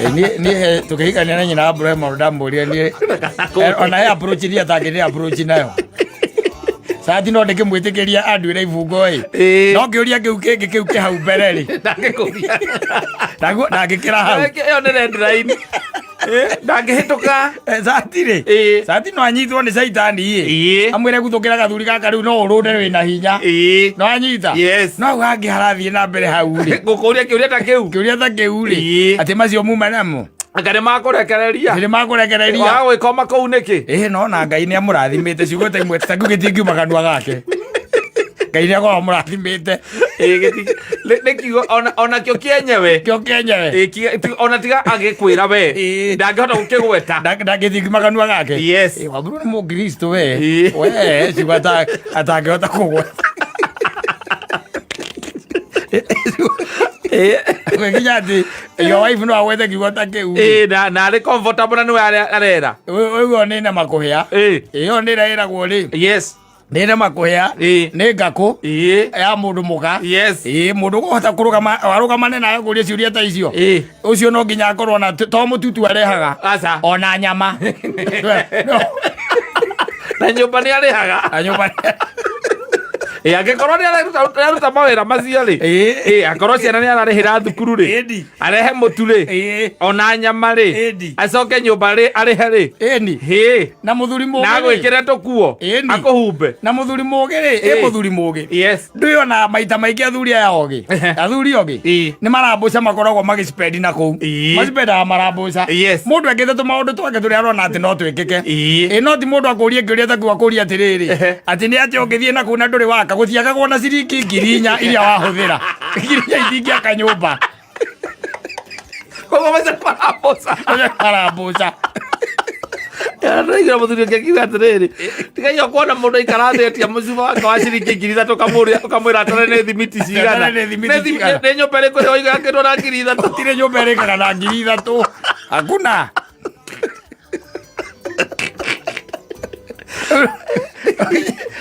Niĩ tũkĩhikania na nyina wa Brema ndamũria niĩ ona he approach iria atangĩ approach nayo cati no ndĩkĩmwĩtĩkĩria anduĩre ibungo ĩ. No kĩũria kĩu kĩngĩ kĩu kĩ hau mbere rĩ, Ndangĩkũria. Ndaguo ndangĩkĩra hau. Ĩyo nĩ red line. Ndangĩhĩtũka. Cati rĩ, cati no anyitwo nĩ caitani ĩ, amwĩre guthũkĩra gathuri gaka rĩu no ũrũnde wĩna hinya. No anyita. Yes. No hau hangĩ harathiĩ na mbere hau rĩ, Ngũkũria kĩũria ta kĩu. Kĩũria ta kĩu rĩ, atĩ macio muma namo. Anga nĩ makũrekereria. Nĩ makũrekereria. Waga gwĩkoma kũu nĩkĩ? Ĩĩ, no na Ngai nĩ amũrathimĩte, ciugo ta imwe ta kĩu gĩtingiuma kanua gake. Ngai nĩ akorwo amũrathimĩte. Ĩĩ, nĩ kiugo onakĩo kĩenyewe. Kĩo kĩenyewe. Ĩĩ, ona tiga agĩkwĩra we, ndangĩhota gũkĩgweta. Ndangĩthingiuma kanua gake. Ĩĩ, Wamburu nĩ mũkristo we. We ciugo atangĩhota kũgweta. Nginya atĩ your wife no agwete kiugo ta kĩu. Ĩĩ, na arĩ comfortable na nĩwe arera. Ũguo nĩ nama kũhĩa. Ĩyo nĩ ĩrĩa ĩragwo rĩ. Nĩ nama kũhĩa. Nĩ ngakũ ya mũndũ mũka. Ĩĩ, mũndũ ũkũhota kũrũgama arũgamane nawe kũria ciũria ta icio, ũcio no nginya akorwo na to mũtutu arehaga. Aca. Ona nyama. Na nyũmba nĩ arĩhaga. Na nyũmba. Ĩĩ, angĩkorwo nĩ aruta mawĩra macio rĩ, ĩĩ, akorwo ciana nĩ ararĩhĩra thukuru rĩ, arehe mũtu rĩ, ona nyama rĩ, acoke nyũmba rĩ arĩhe rĩ. Hĩ. Na mũthuri mũgĩ na rĩ. Agwĩkĩre tũkuo. Akũhumbe. Na mũthuri mũgĩ rĩ, ĩ, mũthuri mũgĩ, ndũyona maita maingĩ athuri aya ogĩ, athuri ogĩ nĩ marambũca makoragwo magĩcipendi na kũu. Macipendaga marambũca. Mũndũ ekĩte tũmaũndũ twake tũrĩa arona atĩ no twĩkĩke. Ĩ, no ti mũndũ akũrie kĩũria ta kĩu, akũrie atĩrĩrĩ, atĩ nĩ atĩ ũngĩthiĩ na kũu na ndũrĩ waka gũtiakagwo na ciringi 4,000 iria wahũthĩra, 4,000 itingĩaka nyũmba. Koguo macio nĩ marambũca. Marambũca. Ndaigua mũthuri ũngĩ akiuga atĩrĩrĩ, tigaire kuona mũndũ aikara thĩ etia mũcuba wake wa ciringi 3,000, ũkamũria ũkamwĩra atare nĩ thimiti cigana. Atare nĩ thimiti Nĩ cigana. Nĩ nyũmba ĩrĩkũ ĩyo yakĩtwo na 3,000? Gũtirĩ nyũmba ĩrĩkaga na 3,000, hakuna.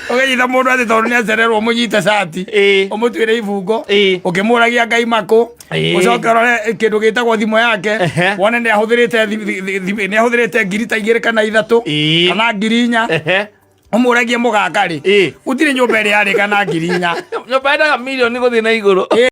Ũkĩnyita mũndũ atĩ tondũ nĩ acererwo, mũnyite cati, ũmũtuĩre ibungo, ũkĩmũragia Ngai makũ. Ũcoke ũrore kĩndũ gĩtagwo thimũ yake, wone nĩ ahũthĩrĩte nĩ ahũthĩrĩte ngiri ta igĩrĩ kana ithatũ kana 4,000. Ũmũragie mũgaka rĩ, gũtirĩ nyũmba ĩrĩa yarĩka na 4,000. Nyũmba yendaga mirioni gũthiĩ na igũrũ.